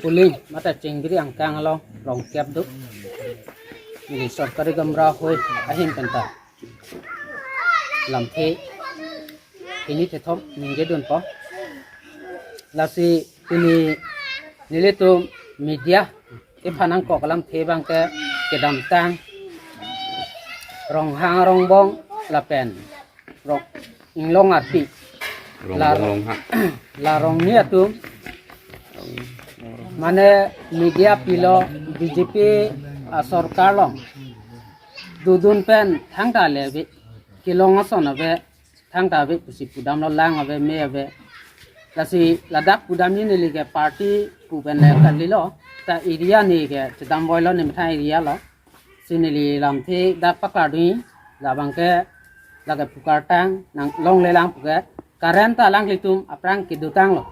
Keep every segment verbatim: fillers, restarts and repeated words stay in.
polling mate Chengbiri angkang along rongkep do. Neli sorkari gamra hoi ahin penta lamthe hini thethom ningje dunpo. Lasi pini nelitum media kephan nangkok alamthe abangke kedamtang Ronghang Rongbong lapen Rong Inglong arpi. Rongbong La Ronghang. La Rongni atum mane media pilo B J P asorkar along dodun pen thangta le ave, kelong ason ave, thangta ave pusi pudamlo, lang ave, me ave. Lasi ladak pudam ni neli ke party pu pen le kalilo, ta area ni ke chedam boilo, nemethang area lo. Si neli lamthe dak paklar dun, labangke lake pukartang, nang longle lang puke, current ta alanglitum aphrang kedotanglo.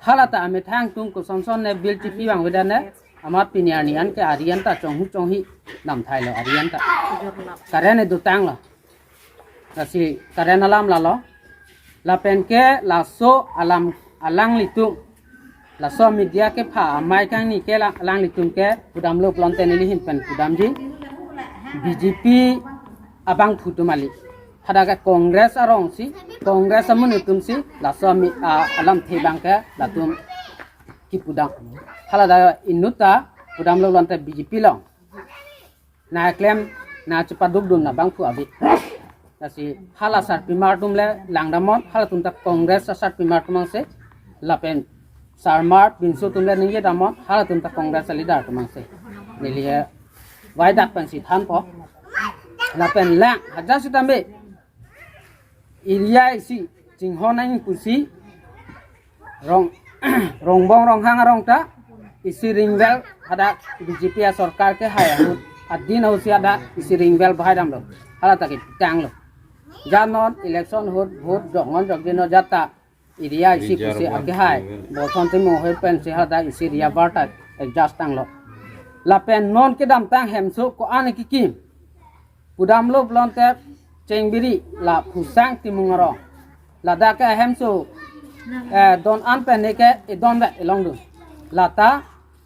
Halata amethang atum kosonson ne bill chipi vangvedet ne, amat pini arni anke ari anta chonghu chonghi namthailo ari anta. Current edotanglo. Lasi current alam lalo. Lapenke laso alam alanglitum, laso media kepha amei kangni ke la- alanglitum ke pudamlo pulote neli ahin pen pudamji, B J P abangphu atum kali. Hadak ke Congress arong si, Congress amonit atum si, laso mi- a- alamthe abangke latum kipudam. Haladak inutta pudamlo pulote B J P along na klem, na chepadukdun abangphu ave. Lasi hala sarpimar atum le langdamnon, halatum ta Congress asarpimar atum angse. Lapen sarmar pinso atum le ningjedamnon, halatum ta Congress aleader atum angse. Neli he waidak pensi thanpo. Lapen lang hajar sitame area isi chinghon nang pusi Rong Rongbong Ronghang arong ta isi ringvel hadak B J P asorkar kehai ahut adin ahut si hadak isi ringvel bahai damlo. Halata kepitanglo. Janon election ahut vote joknon jokjeno jata area isi pusi akehai Bolson Timung ahoi pensi hadak isi area barta adjust tanglo. Lapen non kedamtang hemso ko-an kekim pudamlo pulote Chengbiri la Phusang Timung arong. Ladak ke hemso eh, don an pen ne ke edon vet elong dun. Lata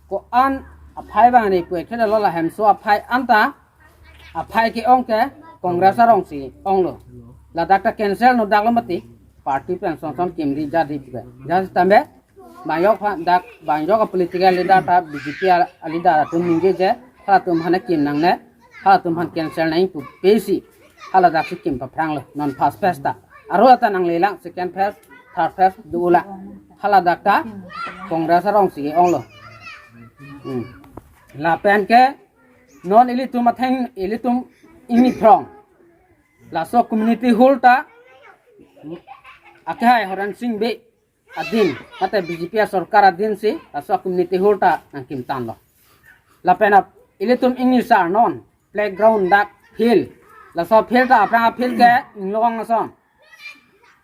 ko-an aphai bang ne pu ekhede lo, la hemso aphai anta aphai ke-ong ke Congress arong si onglo. Ladak ta cancel no daklo mati, party pen sonson kimri jadi pu ke. Jadi tame bang yok pha dak bang yok a political leader ta B J P a leader atum ningjeje, halatum aphan kim nangne, halatum aphan cancel nang pu pesi, haladak si kim paphranglo non first phase ta. Aro ta nanglelang second phase, third phase dolang. Haladak ta Congress arong si onglo. Hmm. Lapenke non ilitum atheng ilitum ingni phrong. Laso community hall ta akehai Horen Sing Bey adin, mate B J P asorkar adin si laso community hall ta nangkimtanlo. Lapen ap ilitum ingni sar non playground dak field. Laso field ta aphrang a-field ke inglong ason.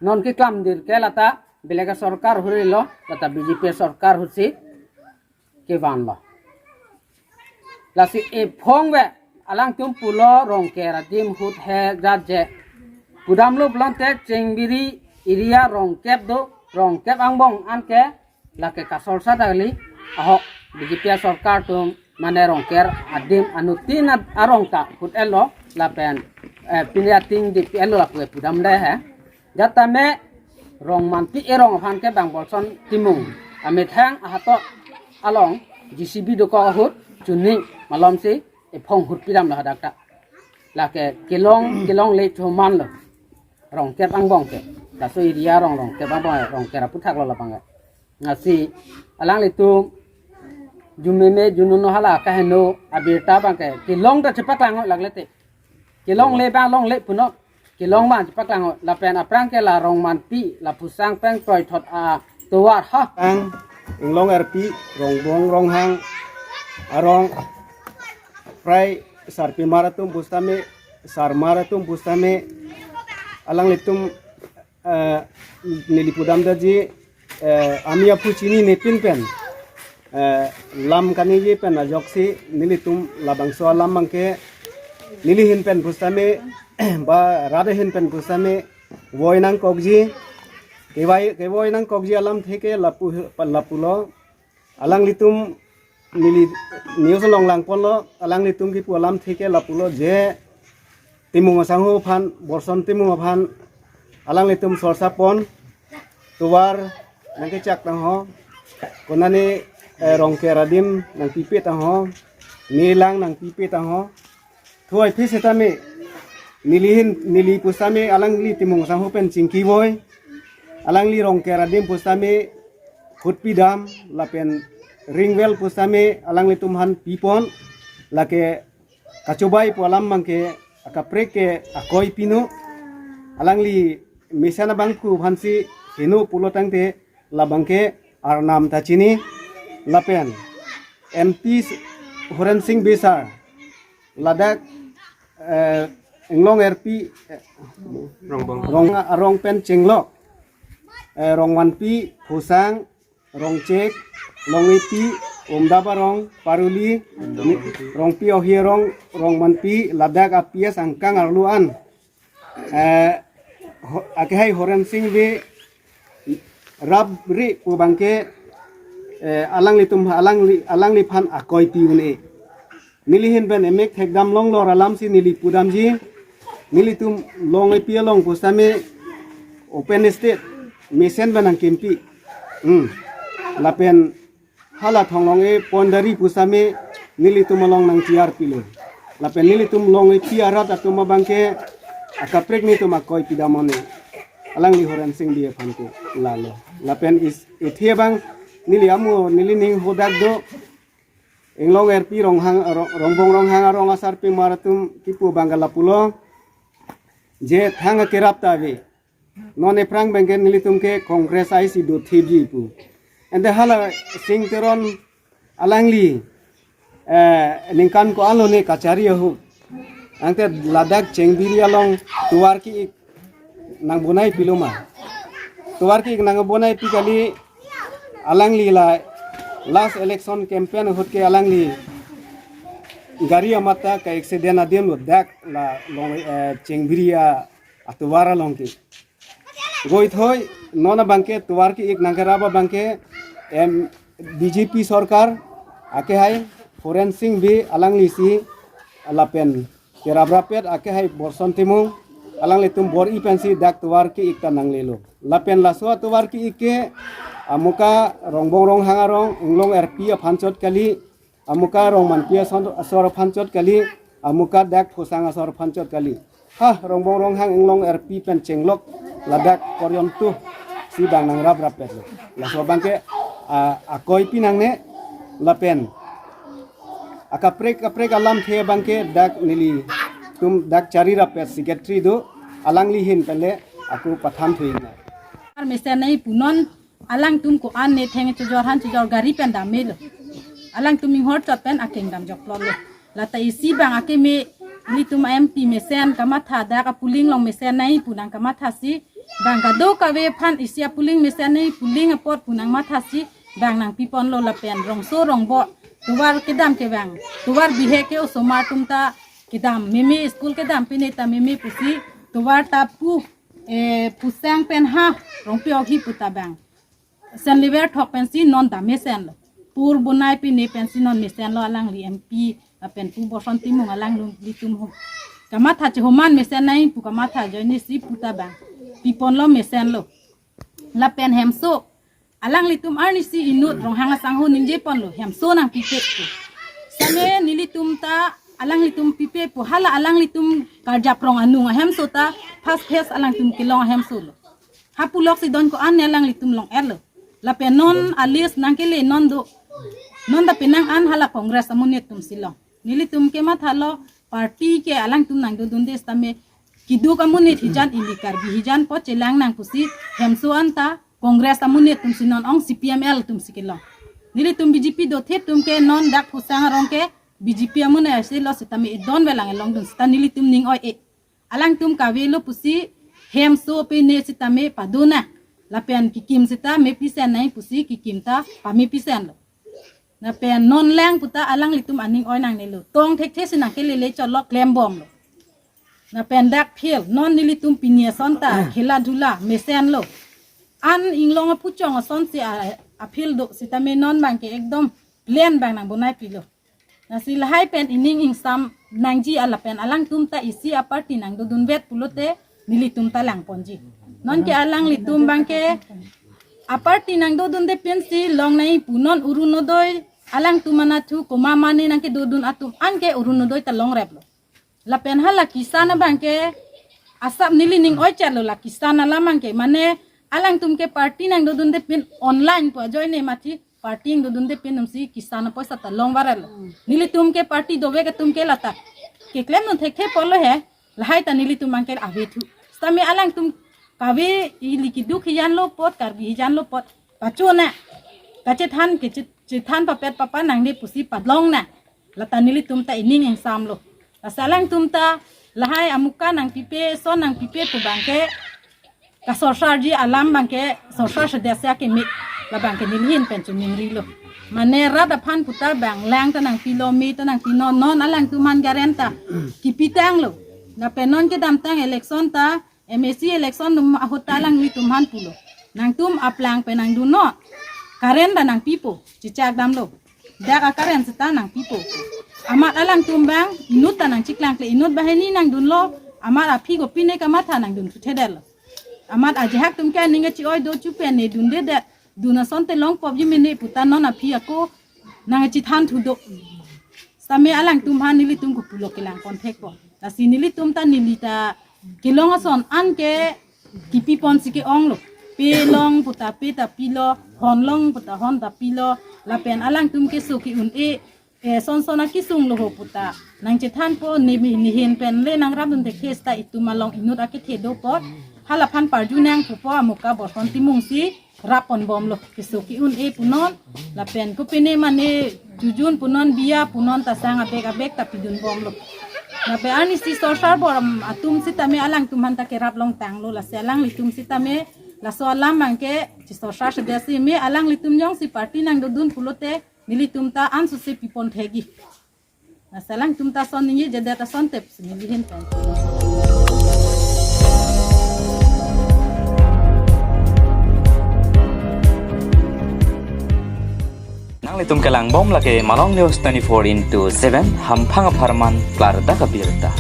Non keklamdir ke lata belek asorkar ahut lo, lata B J P asorkar ahut si kevanlo. Lasi ephong ve alangtum pulo Rongker adim ahut he jat je. Pudamlo pulote Chengbiri area rongkep do, rongkep angbong anke lake kasol sa dagli ahok B J P asorkar atum mane Rongker adim anuttin ad- arong ta ahut elo lapen eh, pini ating di pi elo lapu pudam le he. Jatame Rongmanpi erong aphan ke bang Bolson Timung amethang ahato along J C B dokok ahut chuning malom si ephong ahut pidamlo hadak ta. Lake kelong kelongle chomanlo. Rongker angbong ke. Laso area arong Rongker angbong, Rongker aphuthak lo labang ke. Lasi alanglitum jumeme jununo hala kaheno abirta abang ke kelong ta chepaklang lagle te. Kelongle bang longle puno. Kelong bang chepaklang lapen aphrang ke la Rongmanpi la Phusang pen kroithot atovar ha. Ang inglong arpi Rongbong Ronghang arong prai sarpimar atum pusitame, sarmar atum pusitame, alanglitum eh, neli pudam daji eh, ami aphu chinine pin pen eh, lam kaningje pen ajoksi nelitum labangso alam abang ke neli ahin pen pusitame ba rat ahin pen pusitame voi nangkokji, kevoi kevoi nangkokji alamthe ke lapu lapulo. Alanglitum neli news along langponlo, alanglitum kipu alamthe ke lapulo je Timung asangho aphan, Borson Timung aphan alanglitum sorsa pon, tovar nangkechak tangho, konane, eh, Rongker adim nangpipe tangho, nelang nangpipe tangho. Thuai phi setame, neli hin, neli pusitame alangli Timung asangho pen chingkivoi, alangli Rongker adim pusitame hutpi dam lapen ring well pusitame alanglitum aphan pipon, lake kachobai pu alam abangke akaprek ke akoi pino, alangli mesen abangphu aphansi heno pulo tangte labangke arnam ta chini. Lapen M P Horen Sing Bey sir ladak, eh, Inglong Erpi, eh, Rongbong. Rong arong pen chenglok, eh, Rongmanpi, Phusang, Rongchek, Longipi, Umdap arong, Paruli, Rongpi Ohi arong, Rongmanpi, ladak a P S angkang arlo an, eh, ho-, akehai Horen Sing Bey rapri pu abangke, eh, alanglitum, alangli, alangliphan akoi pi un-e. Neli hin pen emek thekdam longlor alamsi neli pudamji. Nelitum Longipi along pusitame open stage mesen pen nangkimpi. Hmm. Lapen hala Thong Long-e pondari pusitame nelitum along nangtiar pilo. Lapen nelitum Longipi arat atum abangke akaprek netum akoi pidam un-e. Alangli Horen Sing Bey aphan ke lalo. Lapen is, ithi abang neli amo neli ning hodak do Inglong Erpi Ronghang, Rong-, Rongbong Ronghang arong asarpimar atum kipu abangke lapulo je thang akerap ta ave. Non ephrang abangke nelitum ke Congress aisi dothipji pu. Ante hala Sing Teron alangli, eh, ningkan ko-an lone kachari ahut. Ante ladak Chengbiri along tovar ke-ik nangbonai pilo ma. Tovar ke-ik nangbonai pi kali, alangli la last election campaign ahut ke alangli gari amat ta ka-accident adim lo dak la Long, eh, Chengbiri a, atovar along ke. Goithoi, non abangke tovar ke-ik nangkerap abangke, em, B J P sorkar, akehai Horen Sing Bey alanglisi lapen kerap rappet akehai Borson Timung, alanglitum bor-i pensi dak tovar ke-ik ta nanglelo. Lapen laso atovar ke-ik ke amuka Rongbong Ronghang arong, Inglong Erpi aphan chot kali, amuka Rongmanpi ason-, asor aphan chot kali, amuka dak Phusang asor aphan chot kali. Ha, Rongbong Ronghang, Inglong Erpi pen chenglok ladak koryom tu si bang nangrap rappet lo. Laso abangke, ah, akoi pi nangne lapen akaprek kaprek alamthe abangke dak nelitum dak chari rappet secretary do, alangli hin pen le ako pathan thuin na. Ar mesen nai pu non alangtum ko-an ne theng chojor han chojor gari pen dam melo. Alangtum inghor chot pen akeng dam jok plot lo. Lata isi bang akeme nelitum M P mesen kamatha dak a polling along mesen nai pu nangkamathasi bang kadokave aphan isi a polling mesen nai polling apot pu nangmathasi bang nangpiponlo lapen rongso rongbo tovar kedam ke bang tovar bihek ke osomar atum ta kedam meme school kedam pine ta meme pusi tovar ta pu, eh, Phusang pen ha Rongpi Ohi pu ta bang Saint Xavier thok pensi non ta mesenlo. Pur bonai pine pensi non mesenlo alangli M P, lapen pu Borson Timung alanglitum ho. Kamatha chehoman mesen nai pu kamatha ajoine si pu ta bang piponlo mesenlo. Lapen hemso alanglitum arnisi inut Ronghang asangho ningjeponlo hemso nangpipe pu. Same nelitum ta alanglitum pipe pu hala alanglitum karjap rong anung ahemso ta first phase alangtum kelong ahemso lo. Ha puloksi don ko-an ne alanglitum long-etlo. Lapen non a list nangkele non do. Non ta penang an hala Congress amonit atumsi long. Nelitum kemathalo party ke alangtum nangdodunde setame keduk amonit hijan ili Karbi hijan po chelang nang pusi hemso anta Congress amonit atumsi non ong C P M L atumsi kelong. Nelitum B J P dothip atum ke non dak Phusang arong ke B J P amonit asi lo setame edon velang elongdun seta nelitum ning oi-e. Alangtum kavelo pusi hemso pine sitame padona. Lapen kikim sita mepisen nai pusi kikim ta pamepisenlo. Lapen non lang puta alanglitum aning oi nangnelo. Tong thekthe si nangkelele cholok klembomlo. Lapen dak phil non nelitum pini ason ta khela dhula mesenlo. An inglong apuchong asonsi a, aphi do sitame non abangke ekdom plan abang nangbonai pilo. Lasi lahai pen ining ingsam nangji ala pen alangtum ta isi aparty nangdodunvet pulote nelitum ta langponji. Nonke alanglitum abangke aparty nangdodunde pensi longnang pu, non Orunodoi alangtum anatthu komat mane nangkedodun atum anke Orunodoi ta longreplo. Lapen hala Kisan abangke asap neli ning oi-etlo, la Kisan alam abangke mane alangtum ke party nangdodunde pen online pu ajoine mathi party nangdodunde pen atumsi Kisan apoisa ta longvarelo. Nelitum ke party dovek atum ke lata keklemdun thekthe apotlo he, lahai ta nelitum abangke avethu. Sitame alangtum kave ili keduk hijanlo apot, Karbi hijanlo apot, pachona, kachethan, kachet-, chethan papet papa nangde pusi padlong na. Lata nelitum ta ining ingsamlo. Lasi alangtum ta lahai amuka nangpipe, son nangpipe pu abangke kasorsarji alam abangke sorsar sedetsi akemit labangke neli ahin pen choningrilo. Mane rat aphan puta bang lang ta nangpilo, me ta nangpi, non non alangtum aphan guarantee ta kipitanglo. Lapen non kedamtang election ta, M A C election atum ahut ta alanglitum aphan pulo, nangtum aplang pen nangdunnon, current ta nangpipo, chechak damlo. Dak a-current seta nangpipo. Amat alangtum abang inut ta nangchiklangkle, inut banghini nangdunlo, amat aphi kopine kamatha nangdunthudetlo. Amat ajahak atum ke aning kachi-oi do chu pen ne dundedet. Dun asonte longpopji mene puta non aphi ako nangchethanthu do. Sitame alangtum aphan nelitum kopulo kelangpon thekpo. Lasi nelitum ta neli ta kelong ason anke kipiponsi ke-onglo. Pe long puta pe ta pilo, hon long puta hon ta pilo, lapen alangtum keso ke-un-e, eh, son son akesung lo ho puta nangchethanpo, ne, ne ahin pen le nangrapdun thekthe seta itum along inut akethe do apot, halaphan parjunang pupo amuka Borson Timungsi rapponbomlo, keso ke-un-e punon, lapen kopine mane jujun punon, biya punon, tasang abek abek ta pidunbomlo. Lapen arnisi sorsar bor atum sitame alangtum aphan ta kerap longtanglo, lasi alanglitum sitame laso alam abangke chesorsar sedetsi me, alanglitum jongsi party nangdodun pulote nelitum ta ansose pipon thekji. Lasi alangtum ta ason ningjejedet ason tepsi neli ahin pen. Nanglitum kelangbom lake Malong News twenty-four into seven, hamphang apharman klardak abirta.